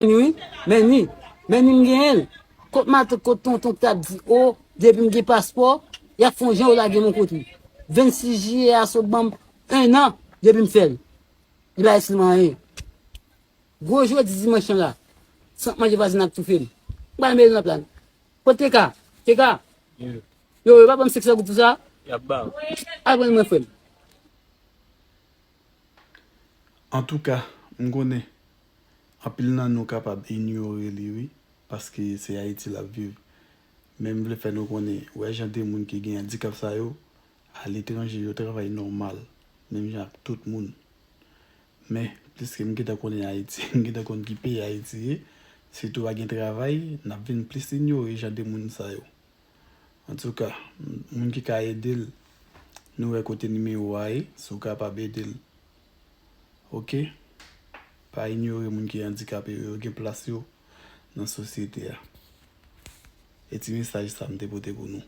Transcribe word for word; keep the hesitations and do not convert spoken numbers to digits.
Wi, men ni, men ni m genyen l. Kot matant, kot tonton k t ap di, o, depi m gen paspò, y ap fè yon jan yo lage m yon kote. Vennsis jiyè a sot ban m en an depi m fè l. Li pa estil mwen anyen. Gwo jodi dimanch lan la, san manje vwazen ap toufe m. M pral mete nan plan. Kot Keka? Keka? Yo, yo pa ban m senk san goud pou sa? Y ap ba w. Al pran mwen, frè m. Antouka, m konnen anpil nan nou kapab inyore li, wi, paske se Ayiti l ap viv. Men m vle fè nou konnen, wè jan de moun ki gen andikap sa yo, aletranje, yo travay nòmal, menm jan ak tout moun. Men, pliske m gentan konnen Ayiti, m gentan konn ki peyi Ayiti ye, sitou pa gen travay, n ap vin plis inyore jan de moun sa yo. Antouka, moun ki ka ede l, nou wè kote nimewo a ye, si w kapab ede l. Oke? Pa inyore moun ki andikape yo, yo gen plas yo nan sosyete a. E ti mesaj sa m te pote pou nou.